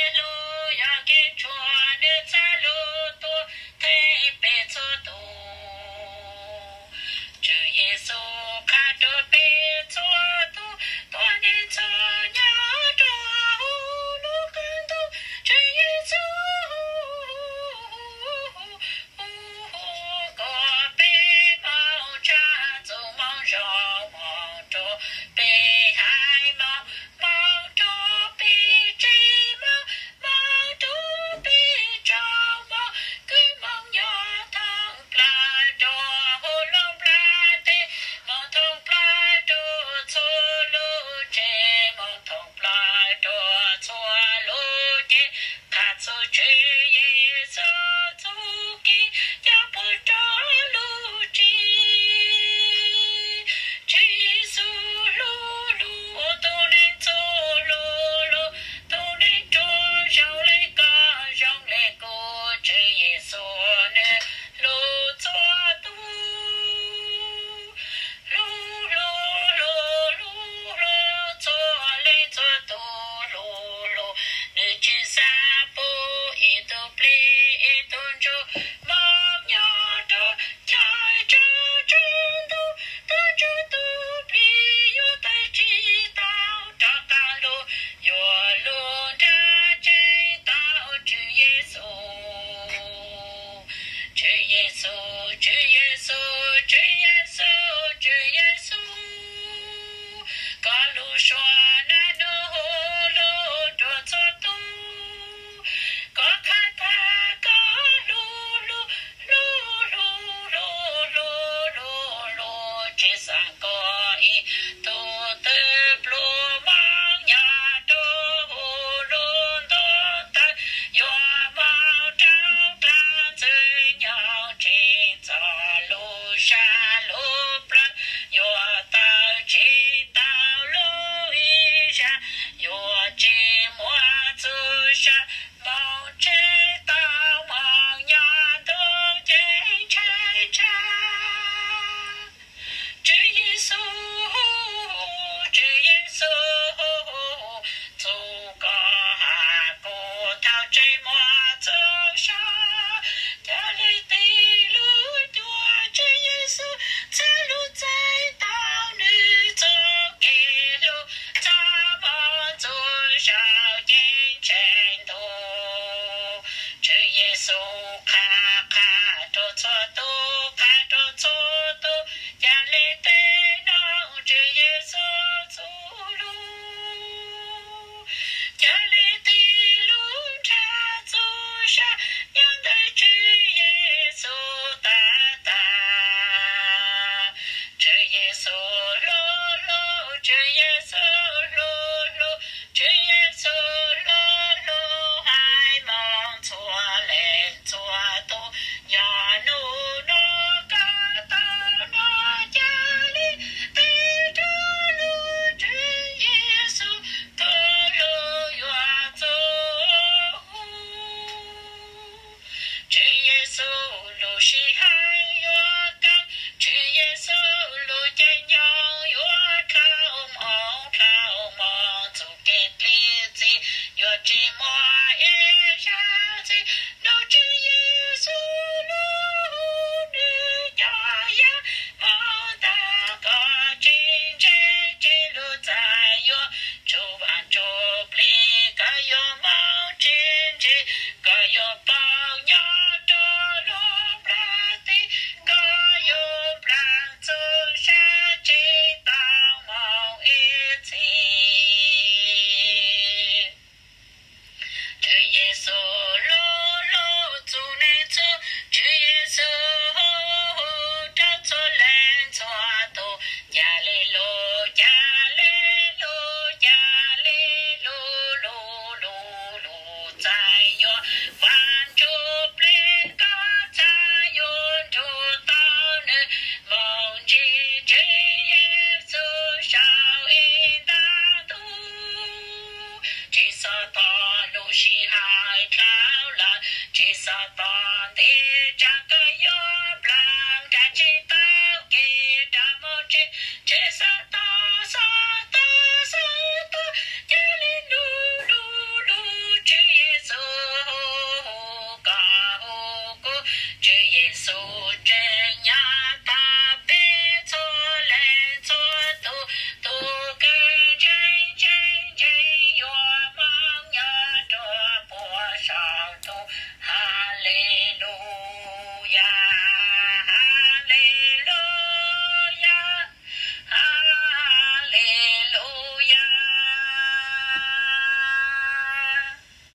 Hlub yog kev tshuav nws txhaj lug tuag theej peb txhua tus. Tswv Yexus qha rau peb txhua tus, tuab neeg txhua nyob rau huv lub qab ntuj. Tswv Yexus hu hu kom peb moog tshaj txuj moog zoo, moog rua peb haiv, moog moog rua peb tsev, moog moog rua peb tsoom Hmoob, kws moog nyob thoob plawg rua huv lub nplaj teb, moog thoob plawg rua txhua lub tsev, moog thoob plawg rua txhua lub cev, qha txug Tswv Yexus txuj kev coj puag rua lub tsev. Tswv Yexus hlub lug tug neeg txhua, hlub lug tug neeg rua zoo le koj zoo le kuv. Tswv Yexus nwg hlub txhua tug, hlub hlub hlub hlub hlub txhua leej txhua tug, hlub hlub nwg tsi xav pub ib tug plig ib tug ntsuj moog nyob rua chaw tsaug tsaug ntug. Tug ntsuj tug plig yuav tawm tsib tau rov qaab lug, yuav lug nrag tseeb tau Tswv Yexus. Tswv Yexus, Tswv Yexus, Tswv Yexus, Tswv Yexus, koj lug suav naj nub huv lug rua txhua tug. Koj qha tag koj hlub hlub hlub hlub hlub hlub hlub hlub, tsi xaav koj ib tug twg pluag moog nyob rua huv lub ntuj tawg, yuav moog rau dlaag ntxwg nyoog tseeb txog lub sab lub plawg, yuav tawm tsib tau lub ib zag, yuav tsi muaj txuj sa moog tseeb tau moog nyob ntuj ceeb tsheej tshaaj. Tswv Yexus, Tswv Yexus, txug koj has kuv thaum tseem muaj txuj sa, ca le tig lub cuab Tswv Yexus txhad lug txeeb tau nwg txuj kev hlub txog moog txug saum ceeb tsheej ntuj. Tswv Yexus qha qha rua txhua tug, qha rua txhua tug, ca le tig noog Tswv Yexus txuj lug, ca le tig lub nrag txuj sa nyob ntawm Tswv Yexus tag tag. Tswv Yexus hlub hlub, Tswv Yexus hlub hlub, Tswv Yexus hlub hlub haiv moog txhua leej txhua tug, nyob nub nua koj tau nov ca le tig rua lub Tswv Yexus txuj lug yuav txug. Tswv Yexus lub sij hawm yuav kaam, Tswv Yexus lub caij nyoog yuav dlhau moog dlhau moog, txuj kev dlim txim yuav tsi muaj ib zag txhim, nub Tswv Yexus lub hu nwg cov yaj moog taag koj tsev ntse, tsev lub txaj yuav tsuj vaaj tsuj plig, koj yuav moog tsev ntse, koj yuav paub nyob rua lub nplaj teb, koj yuav nplaag txuj sa tsev tau moog ib txhis. Tswv Yexus hlub hlub txhua leej txhua, Tswv Yexus hu hu rua txhua leej txhua tug, ca le lug, ca le lug, ca le lug, lug lug lug, txaj yuav vaaj nrug plig, koj txhaj yuav nrug tau nwg moog ntsib Tswv Yexus saum ib ntaag tug. Tsi xov tog lub sij hawm dlhau lawm, tsi xov tog ntev tsaam